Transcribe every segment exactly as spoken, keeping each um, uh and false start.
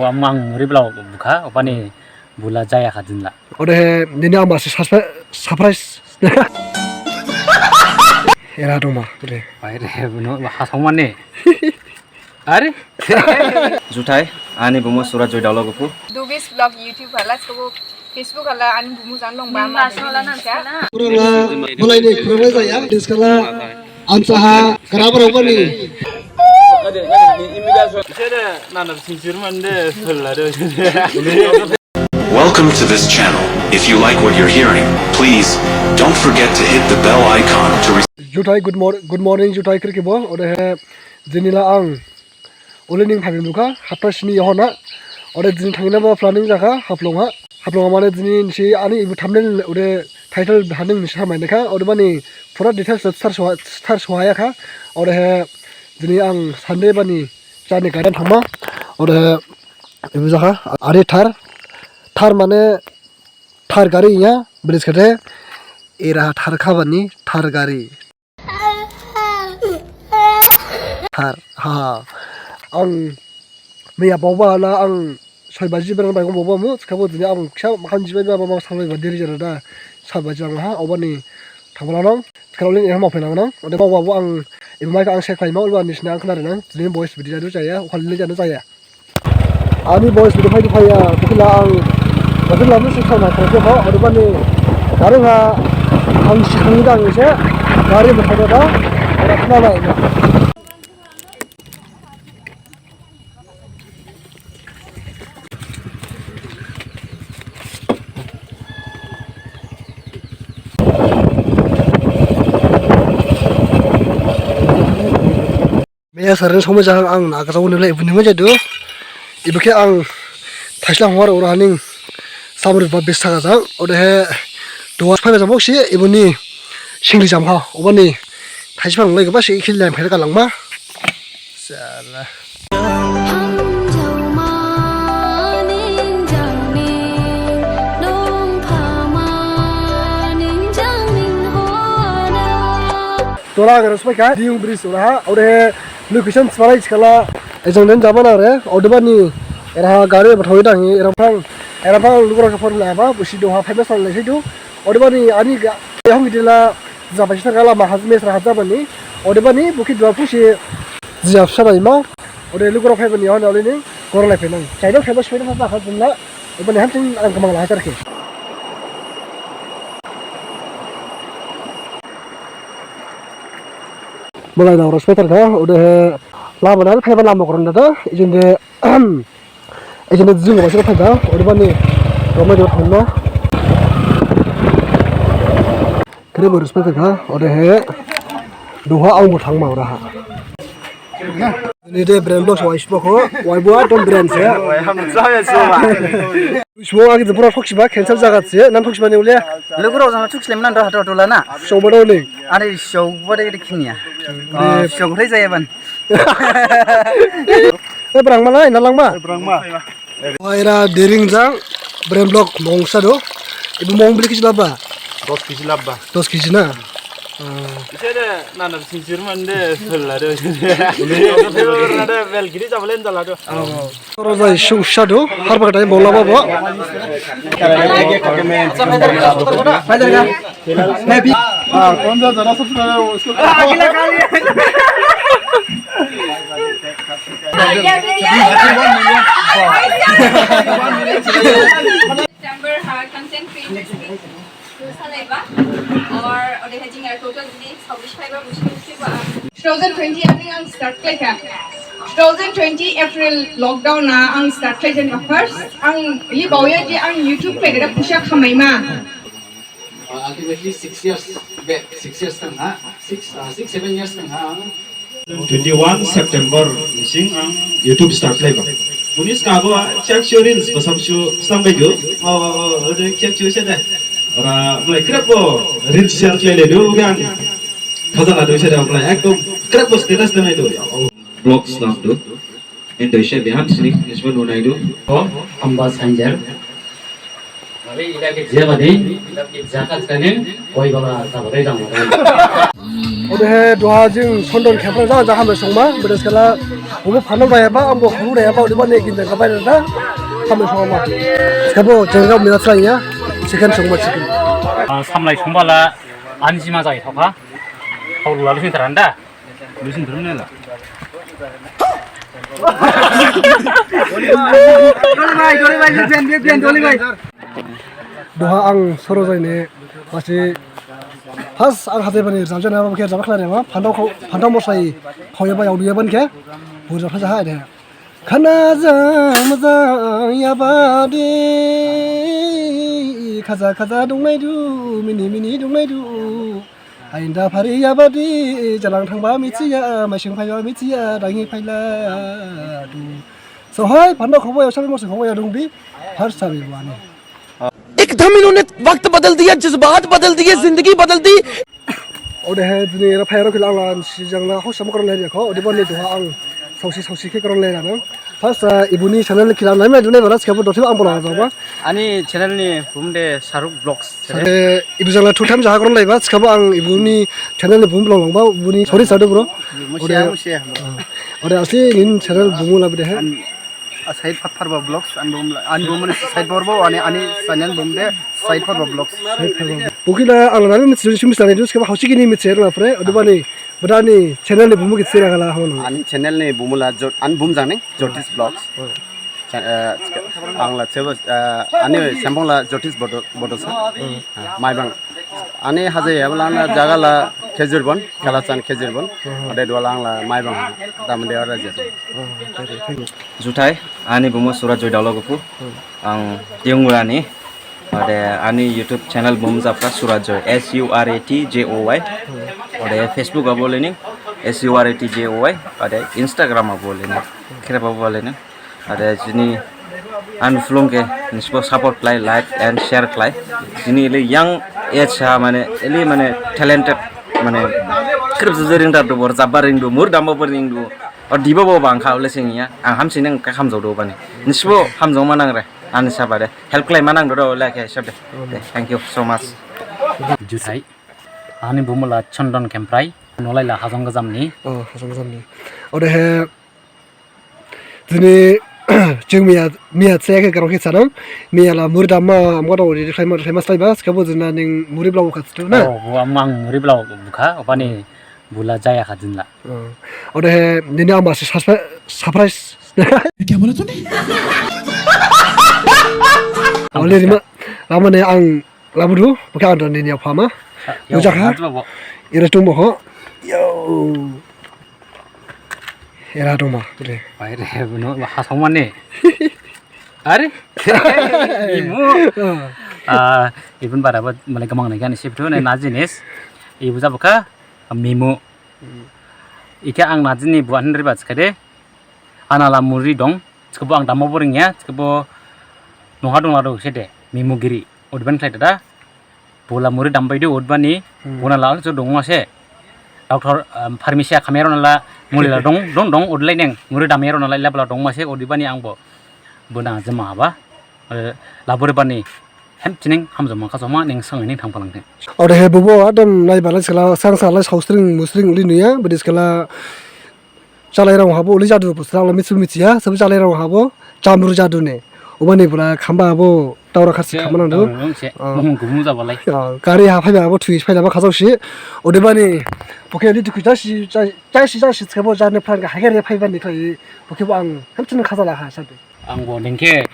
Ang muri bla bukha, obani bula jaya kha dinla. Odehe, nini ang basi surpri-, surprise. Era dongma, ode. Bai re, buno, hasong mane. Are? Juthai, ani bumu Suraj Joy Daolagupu. Dubis vlog YouTube hala, sabo Facebook hala, ani bumu jan dong ba, ma sala nang sala. Kurang la, mulai ni kurang la jaya, diskala, ansaha, kerabar apa ni? Nana sincere mande, sala do. Welcome to this channel. If you like what you're hearing, please don't forget to hit the bell icon to receive. Juthai, good mor-, good morning, juthai khrip khebo. Odehe, jini la ang, ole ning phagin dukha, hapta sini yahon ha. Ode jini thangina ba planning jakha, Haflong ha. Haflong ha mane jini nisi ani ibu thumbnail ode title haning nisi thamai nekha. Odebani pura details star suha, star suhaya kha. Odehe, jini ang Sunday bani, jani garden thangma. Odehe, ibu jakha, ari Thar, Thar mane, Thar gari ya, bridge khade, era Thar khabani, Thar gari. Thar, ha, ang, miya baoba la, ang, soi baji berang baigong baoba mu, skhabo dini ang, kisa makan jibai ba, ma, ma, salai ba diri jara da, sat baji ang ha, obani, thangla nang, skhabo lin, eh, ma, phai nang nang, ode baoba bo ang, ibu mai kha ang sek phai ma, ulba nisna ang khnari nang, dini boys bidi jadu jaya, ukhal le jadu jaya. Ani boys, bidi phai, bidi phai ya, bidi la ang, bidi la musi sama, sama, sama, odebani, gari ha, ang si khang dang ise, gari bidi phai da, ora khna lai na. Miya sarin somai jang ang na kajao nilai ibu ni ma jadu. Ibu khe ang thaisla hongwar ora haning samri ba bis thaka jang. Odehe duha phaiba jang boksi ibu ni singli jam kha. Obani thaisla nilai gaba si khil lam khe ka langma. Sala. Tola agar spai kha, Diyung bridge ora ha, odehe location smalai sikhala, ejang den jama nang re, odebani, era ha gari bathoi dang hi, era phang, era phang lugurao khe phone la ba, busi duha phaiba sal lai saidu, odebani ani ga, ehong idila, jaba sithar khala ma haj mes ra haj jabani, odebani, bukhi duha phusi, jia phsa bai ma, ode lugurao phaibani, ehon olini, goro lai phainang, chaidao phaiba spai na phaiba ha jumla, odebani hamsin ang kamang la hajar khe. Malai nang ros peter da, odehe lama nang phaiba lama koron da, ijin de, ijin de jing ba sira phaiba, odebani, romai do thangna. Kere bo ros peter da, odehe, duha ang bo thangma ora ha. Ni de brand box wai sibokho, wai bo atom brand se. Wai ham sa ya so ba. Sibok agi de pura thoksiba, cancel jagat se, nan thoksiba ni ule. Lugurao jang thokslem nan da hato tola na. Soba dole. Ani soba de de khinya. Soba re jaya ban. E brang malai, na langma. Brang ma. Waira dering jang, brand block mongsa do. Ibu mong beli kisi laba? Dos kisi laba. Dos kisi na? Ise de, nana sincere mande, sala do. Nade, bel giri jabalen jala do. Toro jai sungsa do, har baga time bola ba bo. Happy. हाँ, कौन सा ज़्यादा सब्सक्राइबर है उसको September ha content creators meet salaiba, or odehe jing total jini sabbis phaiba, busi busi ba. Two thousand twenty ani ang start khlaikha. Two thousand twenty April lockdown ha ang start khlaijenba first. Ang ili baoya je ang YouTube khlaidada phuisa khamaima. Uh, ultimately six years back, six years kang ha, six, uh, six, seven years kang ha. Twenty-one September nising ang YouTube start khlaiba. Boni sgangbo chak chu reels basam chu slam baidu. Oh, oh, oh, chak chu se de. Ora mulai khrip bo reels share khlailaidu gang. Khaja ladu se de mulai ekdom khrip bo status de naidu. Oh. Vlog slamdu. Indo ise behan sini nisba nunaidu. Oh, amba sanjar. Mari ila ke jabadi, ila ke jakat kanen, koi bala tabadai jang. Odehe duha jing Chondon Kemprai jang jang hambai songma, bede skala, obo phanang rayaba, ambo khuru rayaba, odebani ginjang khabai rada, hambai songma. Skabo jengga mina slaiya, chicken songma chicken. Ah, samlai songbala, ani jima jai thokha, thok lalu sing tharanda. Lusin drum nela. Doli bhai, doli bhai, bian, bian, bian, doli bhai. Duha ang soro jaine, masi, has ang hajai bani, rijab jana, bokhe rijab khlai rema, phanthao khao, phanthao mosai, khaoyaba, yaoduya ban khe, bu rijab khlai jaha de. Khana jang majang yabadi, khaja khaja dongnaidu, mini mini dongnaidu. Ainda phari yabadi, jalang thangba mithiya, maising phaiba mithiya, dangi phailadu. Sohai, phanthao khaoba, yaosabi mosai khaoba, yadongbi, har sabi bani. एकदम इन्होंने वक्त बदल दिया, जज्बात बदल दिए, जिंदगी बदल दी। Odehe dini era phaiyarao khela ang la sijang la hosa ma koron lai riyakho, odebani duha ang saosi saosi khe koron lai rana. First, ah, ibuni channel khela naimai dunai bara skabo dothe ang bola jaba. Ani channel ni bumu de Shahrukh Vlogs. Sare ibu jang la two time jaha koron laiba, skabo ang ibuni channel ni bumu blong langba, ibuni sorry sadu bro. Musia, musia. Ode asli nin channel bumu la bedehe. An, a side phat pharba vlogs, an bum, an bum ne side pharba, ani, ani channel bum de side pharba vlogs. Bokila ang nani mitsi sumi sani dus kaba hausi gini mitsi erla fre, odebani, bedani channel ni bumu gitsi ragala hono. Ani channel ni bumu la Jot-, an bum jang ne, Jyotish Vlogs. Cha-, eh, ang la chebo, eh, ani sembong la Jyotish Bodo-, Bodosa. Ah, Maibang. Ani hajai yabla ang la jaga la Khejurbon, Kalachand Khejurbon. Ode duha la ang la Maibang. Damde ora jadu. Juthai, ani bumu Surajjoy Daolagupu. Ang Tiungurani. Ode ani YouTube channel bumu japra Surajjoy, S U R A T J O Y. Ode Facebook abo lening, S U R A T J O Y. Ode Instagram abo lening. Khrip abo lening. Ode jini ani vlog khe nisibo support khlai, like and share khlai. Jini ili young age ha mane, ili mane talented mane khrip juju ringdar du, bor jabba ringdu, muri damba bo ringdu. Ode dibo bo bangkha ole singya. Ang hamsining kha hamjaodu bani. Nisibo hamjaoma nangre. Ani saba de. Help khlaima nangdu do ole khe sab de. De, thank you so much. Juthai. Ani bumu la Chondon Kemprai. Nolai la Hajong Gajamni. Oh, Hajong Gajamni. Odehe Dini, jing miya, miya chaya khe garong khe sanang, miya la muri damma, amga dong, ri khlaima, khlaima slaiba, skabo jina ning muri blau kha situ na? Oh, bo amang muri blau bukha, obani bula jaya kha jinla. Oh. Odehe, nini ama si surpri-, surprise. Kya bola tune? Ole rima, lama ne ang Labudu, bokhe ang dong nini aphama. Yo, nujakha. Ira tungbo ho. Yo. Ira tungbo, bre. Bai re, buno, hasong mane. Are? Imu. Ah, ibun bara ba, mane gamang nai gani sip tu, ne na jinis. Ibu jabukha, mimu. Ike ang na jini buan riba skade. Ana la muri dong, skabo ang damma boring ya, skabo nongha dong lado sede, mimu giri. Odebani khlai dada, bola muri dambaidu odebani, bona la so dong mase. Doctor, um, pharmacy a khamyarao nala, muli la dong, dong, dong, odlai neng, muri damyarao nala, ila bala dong mase, odebani angbo. Bona jema haba, eh, laburibani, hem chining, hamjoma, khajoma, ning sang ning thangphalangthing. Odehe bubo, adam nai balai skala, sang salai, sausring, musring, uli nuya, bedi skala, Chalairao habo uli jadu bo srang la mitsu mithiya, sabo chalairao habo chamru jadu ne. Obani bula khamba habo taura kharsi khama nangdu. Taura nangse. Ah. Mohon gumu jabalai. Ah, gari ha phaiba habo thui phailaba khajaosi. Odebani bokhe uli dukhu jasi, ja-, jasi, jasi khabo jane phrang ha gari phaibani khlai bokhe bo ang hamsin khajala ha sade. Angbo ningkhe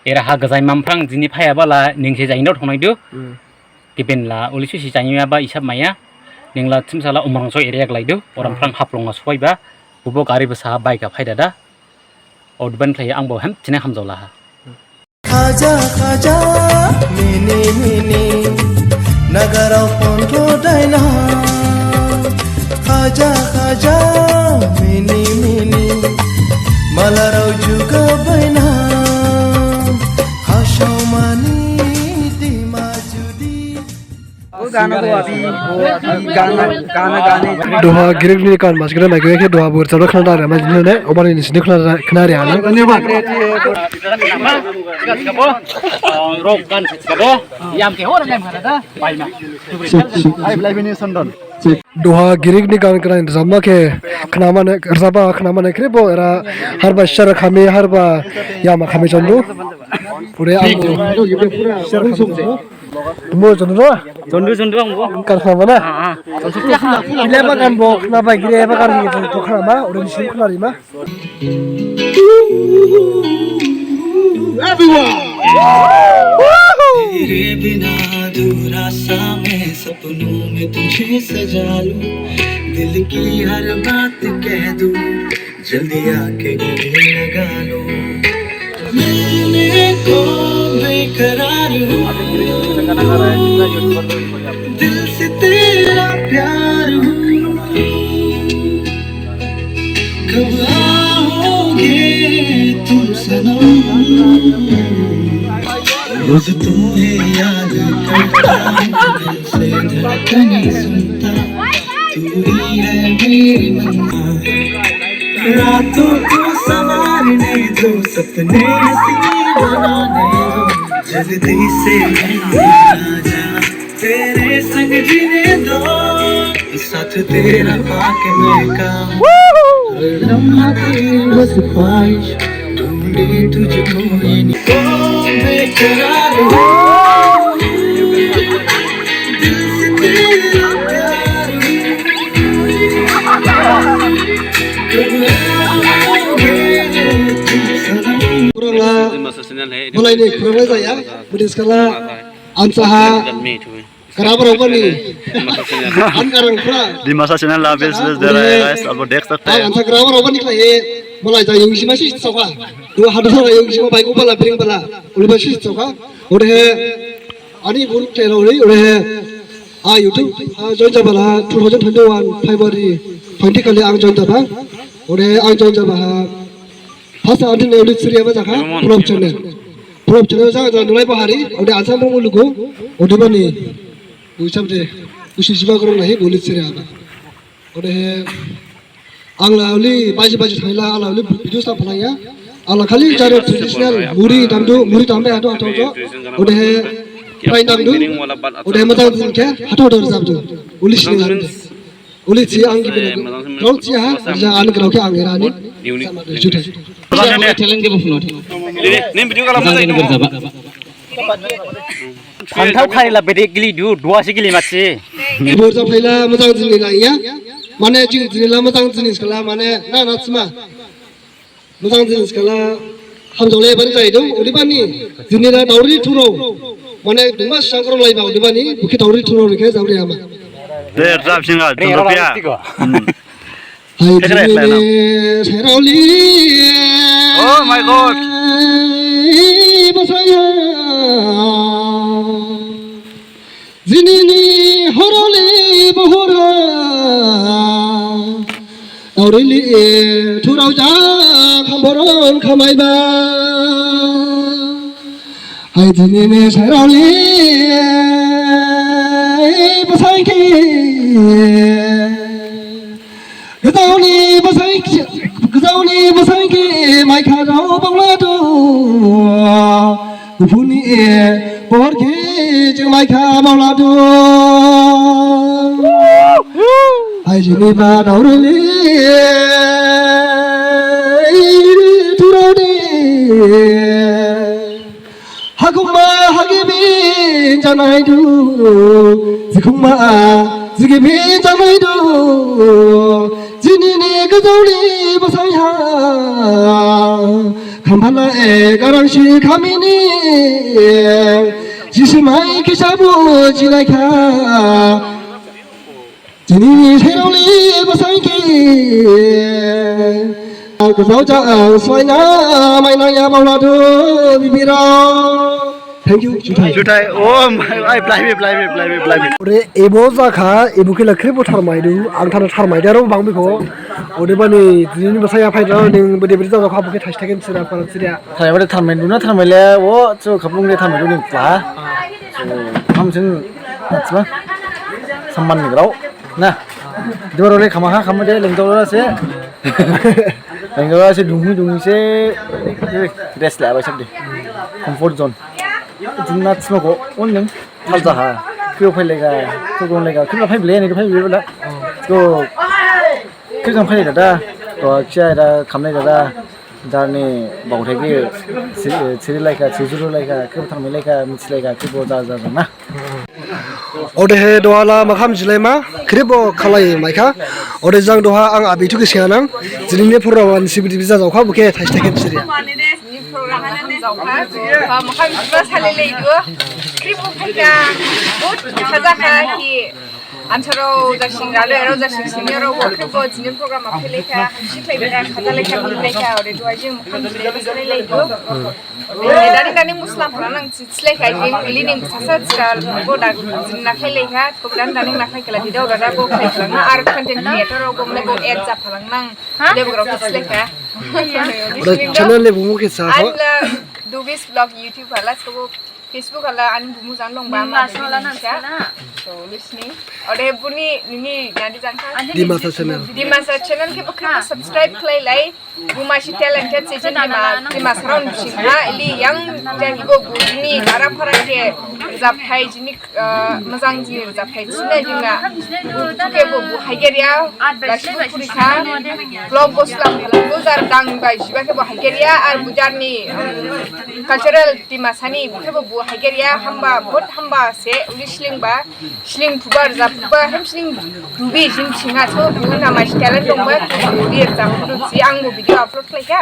era ha gajai mamphrang jini phaiyabala ningse jaino thongnaidu. Hmm. Gibin la, uli susi chanyaba isab maya, ningla thimsala umrangso area glaidu, oram phrang haplonga soiba, bubo gari basa bike a phai dada, odebani khlai angbo hem chine hamjaolaha. Khaja, khaja, mini, mini, nagarao pontho daina. Khaja, khaja, mini, mini, malarao juga baina. Hasaomani dima judi. Duha girik ni kan mas girik mai girik duha bur chalo khna dare mai ne obani ni sini khna khna re ana. Rok kan kabo yam ke hor nem khna da bai na. Ai blai bini Chondon. Duha girik ni gan kran rajabma khe khnamane rajabba khnamane khrip bo era harba sar khami harba yama khami chondu. Pure ang sar khami chondu. Mo chondu ro? Chondu chondu ang bo. Kar khnama na? Ah, ah. Ile bagan bo khnaba gire bagan ni to khnama ore ni sim khnarima. Everyone! तेरे बिना अधूरा सा मैं सपनों में तुझे सजा लूं, दिल की हर बात कह दूं, जल्दी आके गले लगा लूं। मिलने को बेकरार हूँ, दिल से तेरा प्यार हूँ। कब आओगे तुम सनम? रोज तुम्हें याद करता हूँ, दिल से धड़कन सुनता, तू ही है मेरी मंजिल। रातों को संवारने दो, सपने हसीन बनाने दो, जल्दी से आ जा। तेरे संग जीने दो, साथ तेरा पाके मैं काम। हर लम्हा तेरी बस ख्वाहिश, ढूंढे तुझको ये नि-, ओ बेकरार हो, दिल से तेरा प्यार हो। कब आओगे तुम सनम? Khurang la, malai ni khurang la jaya, budi skala, ansa ha, Karabarao bani. An karang phra. Dimasa channel la bes bes dera guys, abo dekh sakte hain. An ansa karabarao bani khlaihi. Malai jang yungsima si soka. Duha hadu sara yungsima bai ko bala bring bala. Uliba si soka. Odehe ani bun channel ri odehe. A YouTube a join jabala two thousand twenty-one February twenty khali ang join jaba. Odehe ang join jaba ha. First adin ulit siri aba jakha. Prop channel. Prop channel jakha ja nulai bahari. Ode ansa bang ulugo. Odebani. Uisab de, usi jiba gorong nahi, boli sere aba. Odehe, ang la uli baji baji thaila, ang la uli video sa phalangya. Ang la khali jare traditional muri damdu, muri dambe hato hato jo. Odehe, prai damdu. Odehe majang jin khe hato hato rajabdu. Uli sini ande. Uli si ang gibi. Kau si ha, ja ang kau khe ang era ni. Juthai. Talent ke bufno. Ni video kala majang ni. Phanthao khaila bede gili du, duha se gili masi. Borja phaila majang jini la iya. Mane jing jini la majang jini skala mane na na sima. Majang jini skala hamjaole bari jai dong, odebani jini la daori thuro. Mane duma sangkro laiba odebani, bukhi daori thuro rikhe jaori ama. De, trap singa, Re, dundupia. Rara, rara, rara. Hai jini ni seraoli. Oh my God. Basaya. Jini ni horoli bohora. Daorili thurao ja khamboron khamaiba. Hai jini ni seraoli. Basaiki. Gajaoni basaiki, gajaoni basaiki, maikha rao baoladu. Guphuni borki jing maikha baoladu. Hai jini ba daorili thurao de. Hakhuma hagibi janaidu, jikhuma jigibi janaidu, jinini gajaoli basaiha, khamphala e garangsi khamini, jisimai khisabu jilaikha. Jini seraoli basaiki. Gajao ja ang soina mainang ya baoladu bibirao. Thank you. Juthai. Juthai. Oh my, ai blaibi, blaibi, blaibi, blaibi. Ore ebo jakha, ebo khela khrip bo tharmaidu, ang thana tharmaide aro bang bikho. Odebani jini basaiha phaida ning bede bede jakha ebo khe thais thagen sira para sira. Tharmai bade tharmai duna tharmai le, o, so khaplung le tharmai duna pla. So, hamsin, atsma. Samman ni grao. Na. Doro le khama ha, khama de, lengdoro se. Lengdoro se, dungi, dungi se. Rest la, bai sabde. Comfort zone. Jumna tsma ko, on neng. Thalja ha. Kyo phai lega, kyo gong lega, kyo phai bele, ni kyo phai bele bela. Kyo, kyo jang phai dada, to kya da, khamlai dada, darni baothai khe, si-, siri laikha, sijuru laikha, kyo thangmai laikha, mithi laikha, kyo bo ja, ja, ja na. Odehe duha la makham jilaima, khrip bo khalai maikha. Ode jang duha ang abi thu khe sinanang, jini ni program ni sibidi bija jaokha, bo khe thaisi thaisi siri. Ni program ha jaokha, ah, makham jiba salai laidu, khrip bo phaikha, bo khajakha hi. Ansarao jasing, rado erao jasing, senior rao bo khrip bo jini program ha phailaikha, hamsi khlailaikha, khajalaikha, milaikha, ode duha jing makham jilaima salai laidu. Daning daning muslam phalanang, thilaikha jing, ili ning sasa thikha, bo da jing nakhlailaikha, ko daning daning nakhlai khala, dida dada bo khlai phalangna, ar content creator rao bo mane bo add japhalangnang, debo grao thilaikha. Ode channel ni bumu khe sa kho? Anla Dubis Vlog YouTube ha la, so bo Facebook ha la ani bumu jang dongba, ma la sala na. So listening. Ode buni nini nadi jangkha? Dimasa channel. Dimasa channel khe bo khrip bo subscribe khlailai. Bo masi talented se jini Dima, Dimasarao ni bising ha, ili yang jahi bo bo jini dara phara khe rajabthai jini, ah, mojang jini rajabthai sine jini na. Bo khe bo bo haigerya, lasi bo phurikha, vlog bo slam khala, bo jar dang bai jiba khe bo haigerya, ar bo jarni, um, cultural Dimasa ni bo khe bo bo haigerya, hamba, bahut hamba se, uli slingba. Sling phuba, rajab phuba, hem sling dubi jing singha so, bo na masi talent dongba, bo rajab phudu si, ang bo video upload khlaikha.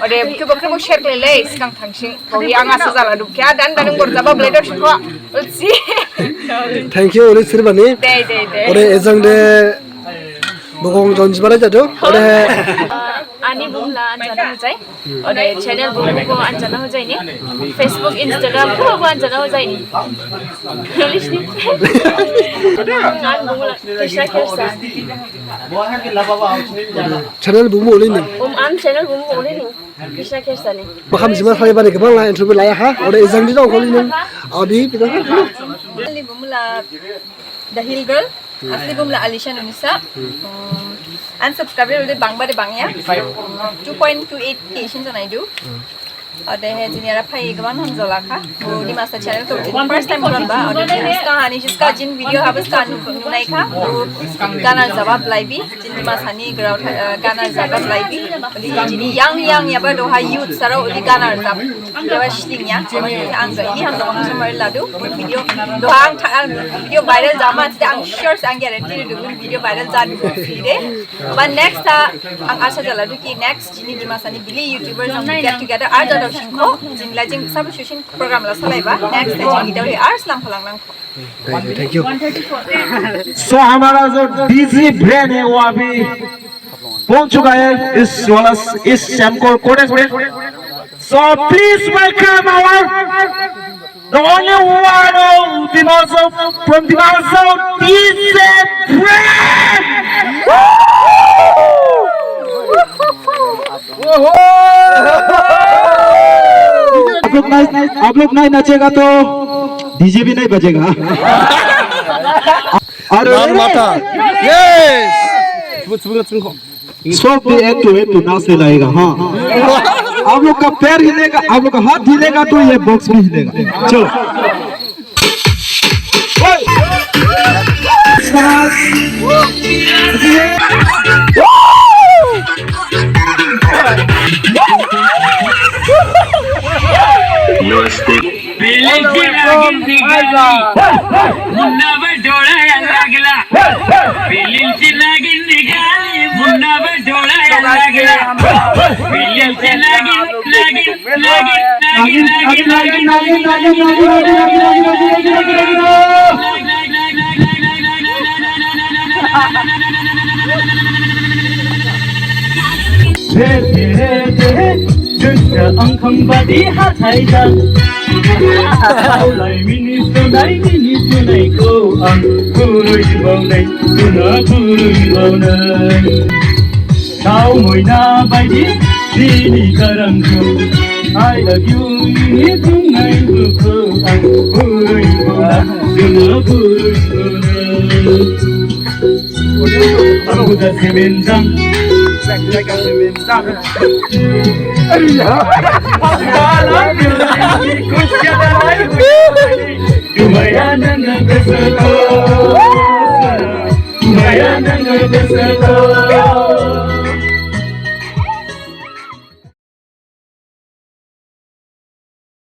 Ode bo khe bo khe bo share khlailai, sgang thangsing. Bo hi ang asa jaladu khe, dan dan bo rajabba blai dao singkho. Let's see. Thank you, ode sirbani. Dei, dei, dei. Ode ejang de, bokong jon jibara jadu. Ode. Ani bumu la Anjana Hojai. Ode channel bumu bo Anjana Hojai ni. Facebook, Instagram khe bo Anjana Hojai ni. English ni. Ani bumu la Krishna Khersa. Channel bumu olei ni. Um, ani channel bumu olei ni. Krishna Khersa ni. Makham jima khlaibani gabang la interview laiya ha. Ode ejang de dong kho olei ni. Abi, pida. Ani bumu la The Hill Girl, asli bumu la Alisha Nunisa. Um, ani subscriber ode bangba de bangya. Um, two point two eight K sin janaidu. Odehe jini era phai gabang ham jolakha. Bo Dimasa channel khe jini first time ron ba. Ode siska hani siska jini video habo siska nu, nunaikha. Bo gana rajabba blaibi. Jini Dimasa ni grao, eh, gana rajabba blaibi. Ode jini yang yang yaba duha youth sarao ode gana rajab. Yaba slingya, ang gini ham dong, hamsa mari ladu, video, duha ang tha-, ang video viral jama, thide ang sure ang guarantee ridu, video viral jadu, thide. But next tha, ang asa jaladu ki next, jini Dimasa ni bili YouTuber jang get together, ar jadao singkho, jing la jing sab shooting program la salaiba, next tha jing idao hi ar slam phalangnang. Thank you, thank you. So हमारा जो DJ brain है वो अभी पहुंच चुका है इस वाला, इस शैमकोर Koteshwar. So please welcome our the only one of Dima Hasao, from Dima Hasao, DJ brain. आप लोग नहीं, आप लोग नहीं नाचेगा तो डीजे भी नहीं बजेगा। अरे, माथा। Yes। सब भी एक तो, एक तो नाचने लगेगा, हाँ। आप लोग का पैर हिलेगा, आप लोग का हाथ हिलेगा तो ये बॉक्स भी हिलेगा। चलो। नमस्ते। Feeling ki nagin nigali, munna ba dola ya lagla. Feeling ki nagin nigali, munna ba dola ya lagla. Feeling ki nagin, nagin, nagin, nagin, nagin, nagin. Rete, rete, rete, junda angkhang badi hathai jang. Saulai mini sunai, mini sunai ko ang gurui baonai, suna gurui baonai. Tau moina baidi, dini karang ko. I love you, mini sunai ko ang gurui baonai, suna gurui baonai. Abu da semenzang. Semenzang. Aduh, ya. Jumaya nang ne bese kho, jumaya nang ne bese kho.